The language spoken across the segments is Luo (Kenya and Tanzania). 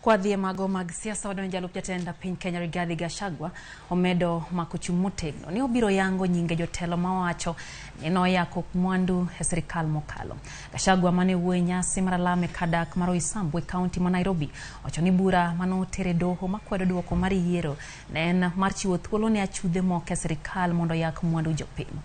Kwadhi e mago mag siasa, wadonjo jalup jatend piny Kenya Rigathi Gachagua omedo mako chung' motegno ni obiro yango nyinge jotelo mawacho ni noyako mwandu e sirikal mokalo. Gachagua mane wuoyo e nyasi mar alam e kar dak mar Roysambu e kaunti ma Nairobi wacho ni bura manoter e doho makwedo duoko mar yiero ne en mar chiwo thuolo ne achudhe moko e sirikal mondo oyak mwandu jopiny.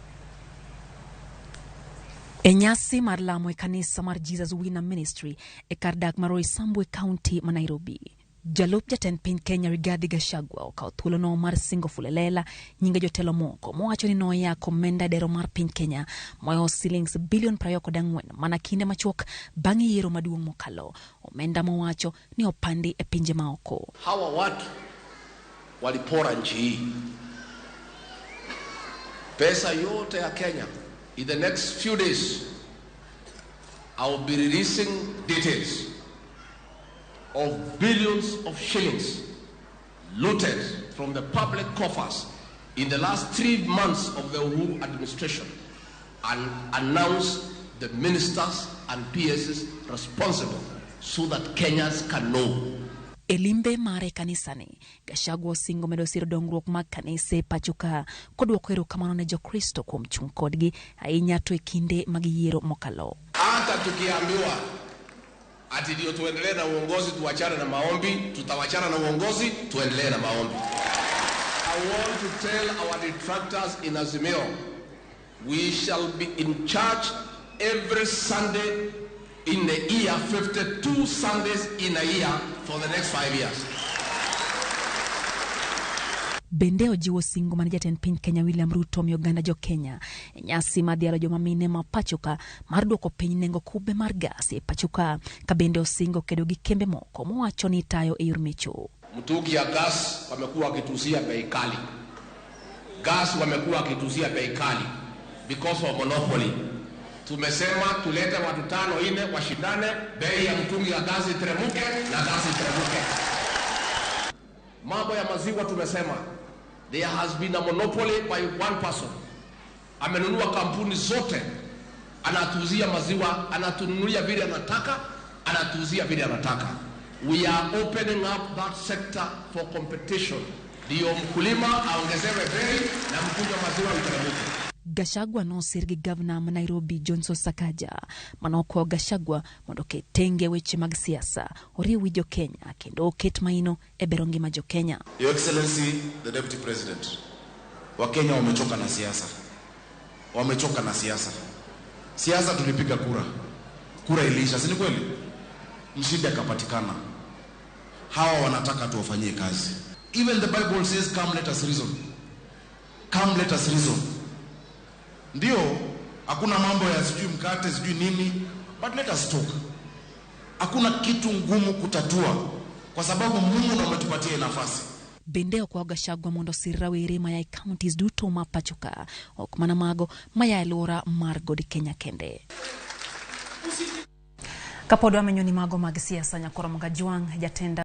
E nyasi mar lamo e kanisa mar Jesus Winner Ministry e kar dak mar Roysambu e kaunti ma Nairobi. Jalup jatend piny Kenya Rigathi Gachagua okawo thuolono mar singo fulelela nyinge jotelo moko mowacho ni noyako omenda e dero mar piny Kenya moyo silings bilion 24 mana kinde machuok bang' yiero maduong' mokalo. Omenda mowacho ni opandi e pinje maoko. Hawa watu walipora nchi hii, pesa yote ya Kenya. In the next few days I will be releasing details of billions of shillings looted from the public coffers in the last 3 months of the Uhuru administration and announce the ministers and PSs responsible so that Kenyans can know. E limbe mare e kanisani, Gachagua osingo medo siro dongruok mag kanise pacho ka koduoko erokamano ne Jokristo kuom chung' kodgi ahinya to e kinde mag yiero mokalo. Hata tukiambiwa ati ndio tuendelee na uongozi tuachane na maombi, tutawachana na uongozi tuendelee na maombi. I want to tell our detractors in Azimio, we shall be in church every Sunday in the year, 52 Sundays in a year for the next 5 years. Bende ojiwo singo mane jatend piny Kenya William Ruto omiyo oganda jo Kenya e nyasi mar dhialo joma mine ma pacho ka mar duoko piny nengo kube mar gas e pacho ka ka bende osingo kedo gi kembe moko mowacho ni itayo e yor mecho. Mtungi ya gas wamekuwa wakituuzia bei kali. Gas wamekuwa wakituuzia bei kali because of monopoly. Tumesema tulete watu tano nne washindane, bei ya mtungi ya gas iteremuke na gas iteremuke. Mambo ya maziwa tumesema there has been a monopoly by one person. Amenunua kampuni zote, anatuuzia maziwa, anatununulia vile anataka, anatuuzia vile anataka. We are opening up that sector for competition, ndio mkulima aongezewe bei na mtungi wa maziwa uteremuke. Gachagua nosir gi gavana ma Nairobi Johnson Sakaja manokwayo Gachagua mondo oket tenge weche mag siasa oriw wi jo-Kenya kendo oket maino e bero ngima jo-Kenya. Your Excellency, the Deputy President, Wakenya wamechoka na siasa, wamechoka na siasa. Siasa tulipiga kura, kura iliisha, si ni kweli? Mshindi akapatikana. Hawa wanataka tuwafanyie kazi. Even the Bible says, "Come, let us reason. Come, let us reason." Ndio, hakuna mambo ya sijui mkate sijui nini, but let us talk. Hakuna kitu ngumu kutatua, kwa sababu Mungu ndo ametupatia nafasi. Bende okwayo Gachagua mondo osir rawere maya e counties duto ma pacho ka ok mana mago maya e alwora mar God Kenya kende. Kapod wamenyo ni mago mag siasa, Nyakoro Mgajwang' jatend